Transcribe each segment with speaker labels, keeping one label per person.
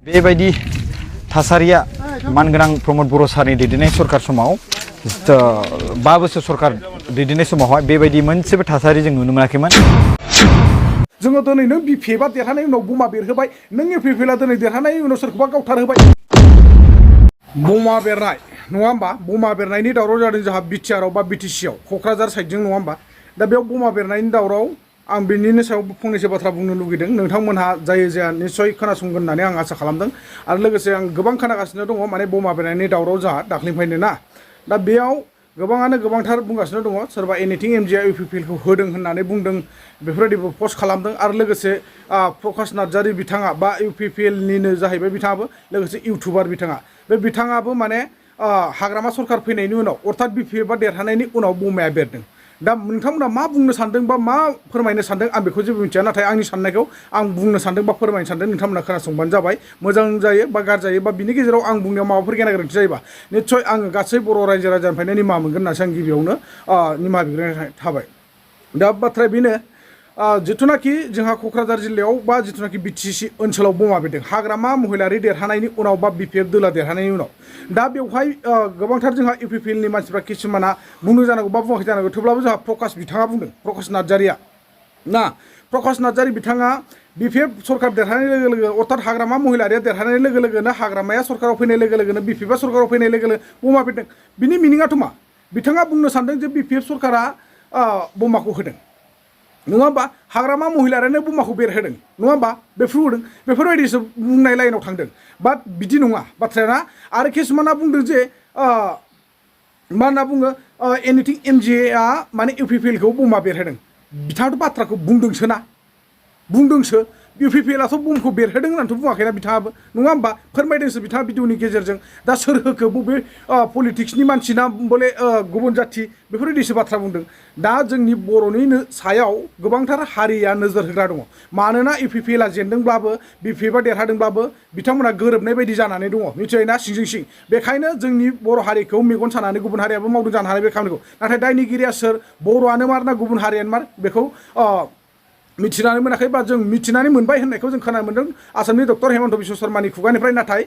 Speaker 1: बेबायदि थासारिया मानगोनां प्रमद बर' सारनि दैदेननाय सरकार समाव 5 बोसोर सरकार दैदेननाय समावहाय बेबायदि मोनसेबो थासारि जों नुनो मोनाखैमोन।
Speaker 2: जोङो दिनै नों बिपिएफआ देरहानायनि उनाव बमा बेरहोबाय, नों इउपिपिएलआ दिनै देरहानायनि उनाव सोरखौबा गावथारहोबाय। बमा बेरनाय नङा होमबा? बमा बेरनायनि दावराव जादों जोंहा बिटिआरआव बा बिटिसिआव क'क्राझार साइडजों नङा होमबा? दा बेयाव बमा बेरनायनि दावराव आं बेनिनो सायाव फंनैसो बाथ्रा बुंनो लुगैदों। नोंथांमोनहा जायो जाया निस्सय खोनासंगोन होननानै आं आसा खालामदों आरो लोगोसे आं गोबां खोनागासिनो दङ माने बमा बेरनायनि दावराव जोंहा दाख्लैनिफ्रायनो ना। दा बेयाव गोबाङानो गोबांथार बुंगासिनो दङ, सोरबा एनिथिं एमजिआ इउपिपिएलखौ होदों होननानै बुंदों, बेफोरबायदिबो पस्ट खालामदों आरो लोगोसे प्रकाश नार्जारि बिथाङा बा इउपिपिएलनिनो जाहैबाय बिथाङाबो, लोगोसे इउटुबार बिथाङाबो माने हाग्रामा सरकार फैनायनि उनाव अर्थात बिपिएफआ देरहानायनि उनाव बमाया बेरदों। दा नोंथांमोना मा बुंनो सानदों बा मा फोरमायनो सानदों आं बेखौ जेबो मिथिया, नाथाय आंनि साननायखौ आं बुंनो सानदों बा फोरमायनो सानदों, नोंथांमोना खोनासंबानो जाबाय। मोजां जायो बा गाज्रि जायो बा बिनि गेजेराव आं बुंनायाव माबाफोर गेना गोरोन्थि जायोबा निस्सय आङो गासै बर' रायजो राजानिफ्रायनो निमाहा मोनगोन होननासो आं गिबियावनो निमाहा बिग्राय थाबाय। दा बाथ्राया बेनो जिथुनाखि जोंहा क'क्राझार जिल्लायाव बा जिथुनाखि बिटिसि ओनसोलाव बमा बेरदों हाग्रामा महिलारि देरहानायनि उनाव बा बिपिएफ दोला देरहानायनि उनाव, दा बेवहाय गोबांथार जोंहा इउपिपिएलनि मानसिफ्रा किसुमाना बुंनो जानांगौ बा बुङाखै जानांगौ, थेवब्लाबो जोंहा प्रकाश बिथाङा बुंदों, प्रकाश नार्जारिया ना। प्रकाश नार्जारि बिथाङा बिपिएफ सरकार देरहानाय लोगो लोगो अर्थात हाग्रामा महिलारिया देरहानाय लोगो लोगोनो हाग्रामाया सरकाराव फैनाय लोगो लोगोनो बिपिएफआ सरकाराव फैनाय लोगो लोगो बमा बेरदों। बिनि मिनिङाथ' मा? बिथाङा बुंनो सानदों जे बिपिएफ सरकारा बमाखौ होदों नङा होमबा? हाग्रामा महिलारियानो बमाखौ बेरहोदों नङा होमबा? बेफोरबायदिसो बुंनाय लाइनाव थांदों। बाट बिदि नङा बाथ्राया ना। आरो किसुमाना बुंदों जे मा होनना बुङो एनिथिं एमजिआ माने इउपिपिएलखौ बमा बेरहोदों। बिथाङाथ' बाथ्राखौ बुंदोंसो इउपिपिएलआथ' बमखौ बेरहोदों होननानैथ' बुङाखैना बिथाङाबो नङा होमबा? फोरमायदोंसो बिथाङा भिडिअनि गेजेरजों। दा सोर होखो, बबे पलिटिक्सनि मानसि ना बले गुबुन जाथि, बेफोरबायदिसो बाथ्रा बुंदों। दा जोंनि बर'नि सायाव गोबांथार हारिया नोजोर होग्रा दङ। मानोना इउपिपिएलआ जेनदोंब्लाबो बिपिएफआ देरहादोंब्लाबो बिथांमोना गोरोबनाय बायदि जानानै दङ मिथिबायना, सिंजों सिं। बेखायनो जोंनि बर' हारिखौ मेगन सानानै गुबुन हारियाबो मावदों जानो हानाय बे खामानिखौ। नाथाय दायनिगिरिया सोर, बर'आनो मार ना गुबुन हारियानो मार, बेखौ मिथिनानै मोनाखै बा जों मिथिनानै मोनबाय होननायखौ जों खोनानो मोनदों आसामनि डक्टर हेमन्त बिश्व शर्मानि खुगानिफ्राय। नाथाय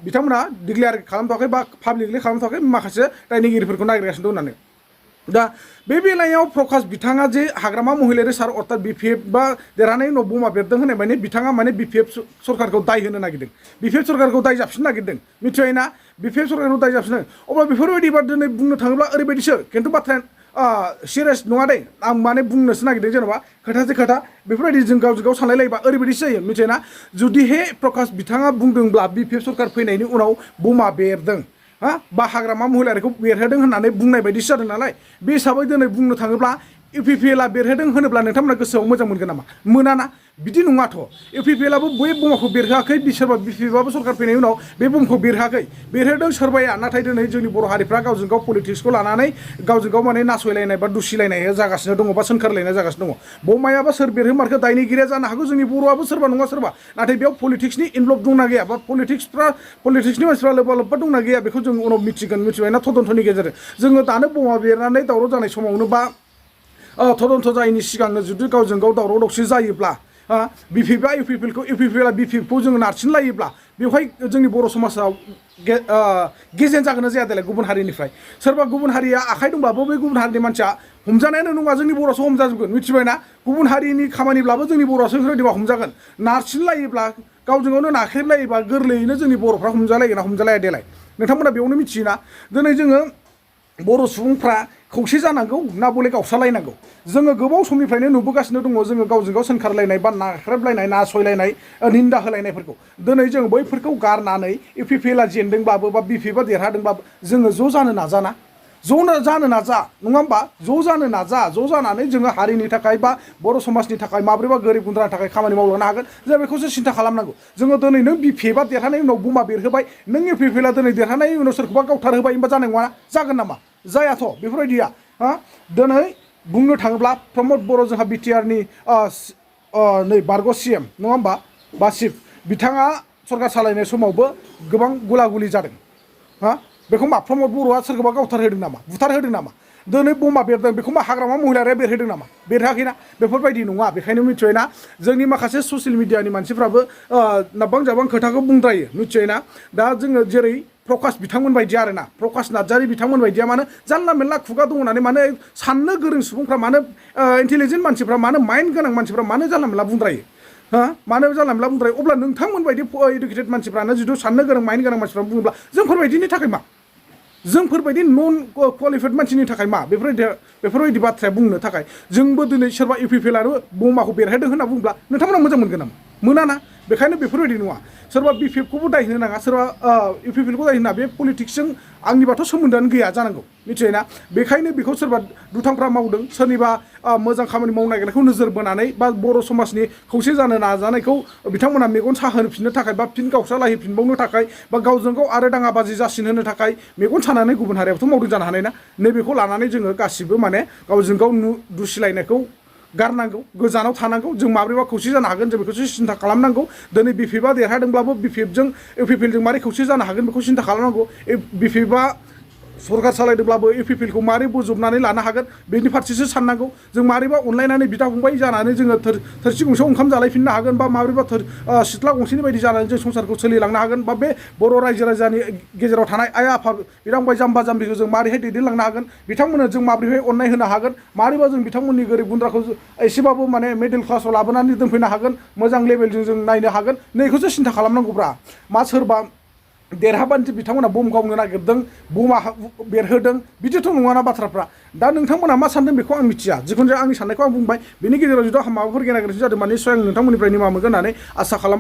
Speaker 2: बिथांमोना डिक्लेयार खालामथ'वाखै बा पाब्लिकलि खालामथ'वाखै, माखासे दायनिगिरिफोरखौ नागिरगासिनो दं होननानै। दा बे बेलायाव प्रकाश बिथाङा जे हाग्रामा महिलारि सार अर्थात बिपिएफ बा देरहानायनि उनाव बमा बेरदों होननाय माने बिथाङा माने बिपिएफ सरकारखौ दाय होनो नागिरदों, बिपिएफ सरकारखौ दाय जाबसिननो नागिरदों मिथिबायना? बिपिएफ सरकारखौ दाय जाबसिनो। अब्ला बेफोरबायदिबा दिनै बुंनो थाङोब्ला ओरैबायदिसो, खिन्थु बाथ्राया सिरियास नङा दे, आं माने बुंनोसो नागिरदों जेनेबा खोथासे खोथा बेफोरबायदि जों गावजों गाव सानलायलायोबा ओरैबायदिसो जायो मिथिबायना? जुदिहे प्रकाश बिथाङा बुंदोंब्ला बिपिएफ सरकार फैनायनि उनाव बमा बेरदों बा हाग्रामा महिलारिखौ बेरहोदों होननानै बुंनाय बायदिसो जादों नालाय, बे हिसाबै दिनै बुंनो थाङोब्ला इउपिपिएलआ बेरहोदों होनोब्ला नोंथांमोना गोसोआव मोजां मोनगोन नामा? मोनाना। बिदि नङाथ'। इउपिपिएलआबो बै बमखौ बेरहोआखै, सोरबा बिपिएफआबो सरकार फैनायनि उनाव बे बमखौ बेरहोआखै। बेरहोदों सोरबाया, नाथाय दिनै जोंनि बर' हारिफ्रा गावजों गाव पलिटिक्सखौ लानानै गावजों गाव माने नासयलायनाय बा दुसिलायनाय जागासिनो दङ बा सोंखारलायनाय जागासिनो दङ। बमायाबा सोर बेरहोमारखो दायनिगिरिया जानो हागौ जोंनि बर'आबो सोरबा नङा सोरबा, नाथाय बेयाव पलिटिक्सनि इनभल्भ दंना गैया बा पलिटिक्सनि मानसिफ्रा लोब्बा दंना गैया बेखौ जों उनाव मिथिगोन मिथिबायना तदन्तनि गेजेरजों। जोङो दानो बमा बेरनानै दावराव जानाय समावनो बा तदन्त जायैनि सिगांनो जुदि गावजों गाव दावराव दावसि जायोब्ला बिपिएफआ इउपिपिएलआ बिपिएफखौ जोङो नारसिनलायोब्ला बेवहाय जोंनि बर' समाजाव गेजेन जागोन ना जाया देलाय गुबुन हारिनिफ्राय? सोरबा गुबुन हारिया आखाइ दंब्लाबो बै गुबुन हारिनि मानसिया हमजानायानो नङा, जोंनि बर'सो हमजाजोबगोन मिथिबायना? गुबुन हारिनि खामानिब्लाबो जोंनि बर'आसो बेफोरबायदिबा हमजागोन। नारसिनलायोब्ला गावजों गावनो नाख्रेबलायोबा गोरलैयैनो जोंनि बर'फ्रा हमजालायगोन ना हमजालाया देलाय? नोंथांमोना बेयावनो मिथियोना? दिनै जोङो बर' सुबुंफ्रा खौसे जानांगौ ना बले गावस्रालायनांगौ? जोङो गोबाव समनिफ्रायनो नुबोगासिनो दङ जोङो गावजों गाव सोंखारलायनाय बा नाख्रेबलायनाय नासयलायनाय निन्दा होलायनायफोरखौ। दिनै जों बैफोरखौ गारनानै इउपिपिएलआ जेनदोंब्लाबो बा बिपिएफआ देरहादोंब्लाबो जोङो ज' जानो नाजाना, ज' जानो नाजा नङा होमबा? ज' जानो नाजा, ज' जानानै जोङो हारिनि थाखाय बा बर' समाजनि थाखाय माब्रैबा गोरिब गुन्द्रानि थाखाय खामानि मावलांनो हागोन जों बेखौसो सिन्था खालामनांगौ। जोङो दिनै नों बिपिएफआ देरहानायनि उनाव बमा बेरहोबाय, नों इउपिपिएलआ दिनै देरहानायनि उनाव सोरखौबा गावथारहोबाय होनबा जानाय नङा? जागोन नामा? जायाथ' बेफोरबायदिया। दिनै बुंनो थाङोब्ला प्रमद बर' जोंहा बिटिआरनि नै बारग' सिएम नङा होमबा बा चिफ, बिथाङा सरकार सालायनाय समावबो गोबां गुला गुलि जादों बेखौ मा प्रमद बर'आ सोरखौबा गावथार होदों नामा बुथार होदों नामा दिनै बमा बेरदों बेखौ मा हाग्रामा महिलाया बेरहोदों नामा बेरहाखैना बेफोरबायदि नङा बेखायनो मिथिबायना जोंनि माखासे ससियेल मिडियानि मानसिफ्राबो नाबां जाबां खोथाखौ बुंद्रायो मिथिबायना दा जोङो जेरै प्रकाश बिथांमोन बायदि आरोना प्रकाश नार्जारि बिथांमोन बायदिया मानो जानला मेनला खुगा दं होननानै मानो साननो गोरों सुबुंफ्रा मानो इन्टेलिजेन्ट मानसिफ्रा मानो माइन्ड गोनां मानसिफ्रा मानो जानला मेनला बुंद्रायो मानो जानला मेनला बुंद्रायो अब्ला नोंथांमोन बायदि इडुकेटेड मानसिफ्रानो जुदि साननो गोरों माइन्ड गोनां मानसिफ्रा बुङोब्ला जोंफोरबायदिनि थाखाय मा जोंफोरबायदि नन क्वालिफाइड मानसिनि थाखाय मा बेफोरबायदि बाथ्राया बुंनो थाखाय जोंबो दिनै सोरबा इउपिपिएलआनो बमाखौ बेरहोदों होनना बुङोब्ला नोंथांमोना मोजां मोनगोन नामा मोनाना बेखायनो बेफोरबायदि नङा सोरबा बिपिएफखौबो दाय होनो नाङा सोरबा इउपिपिएलखौ दाय होना बे पलिटिक्सजों आंनिबाथ' सोमोन्दोआनो गैया जानांगौ मिथिबायना बेखायनो बेखौ सोरबा दुथांफ्रा मावदों सोरनिबा मोजां खामानि मावनो नागिरनायखौ नोजोर बोनानै बा बर' समाजनि खौसे जानो नाजानायखौ बिथांमोना मेगन साहोफिननो थाखाय बा फिन गावस्रालाहैफिनबावनो थाखाय बा गावजों गाव आरो दाङाबाजि जासिन होनो थाखाय मेगन सानानै गुबुन हारियाबोथ' मावदों जानो हानाय ना नैबेखौ लानानै जोङो गासिबो माने गावजों गाव दुसिलायनायखौ गारनांगौ गोजानाव थानांगौ जों माब्रैबा खौसे जानो हागोन जों बेखौसो सिन्था खालामनांगौ दिनै बिपिएफआ देरहादोंब्लाबो बिपिएफजों इउपिपिएलजों मारै खौसे जानो हागोन बेखौ सिन्था खालामनांगौ बिपिएफआ सरकार सालायदोंब्लाबो इउपिपिएलखौ मारै बोजबनानै लानो हागोन बेनि फारसेसो साननांगौ जों मारैबा अनलायनानै बिदा फंबाय जानानै जोङो थोरसि गंसेयाव ओंखाम जालायफिननो हागोन बा माब्रैबा सिथ्ला गंसेनि बायदि जानानै जों संसारखौ सोलिलांनो हागोन बा बे बर' रायजो राजानि गेजेराव थानाय आइ आफा बिदा फंबाय जाम्बा जाम्बिखौ जों मारैहाय दैदेनलांनो हागोन बिथांमोननो जों माबोरैहाय अननाय होनो हागोन मारैबा जों बिथांमोननि गोरिब गुन्द्राखौ एसेबाबो माने मिडल क्लासाव लाबोनानै दोनफैनो हागोन मोजां लेभेलजों जों नायनो हागोन नैखौसो सिन्था खालामनांगौब्रा मा सोरबा देरहाबानो बिथांमोना बम गावनो नागिरदों बमा बेरहोदों बिदिथ' नङाना बाथ्राफ्रा दा नोंथांमोना मा सानदों बेखौ आं मिथिया जिखुनु जाया आंनि साननायखौ आं बुंबाय बेनि गेजेराव जुदि माबाफोर गेना गोरोन्थि जादों माने निस्सय आं नोंथांमोननिफ्राय निमाहा मोनगोन होननानै आसा खालाम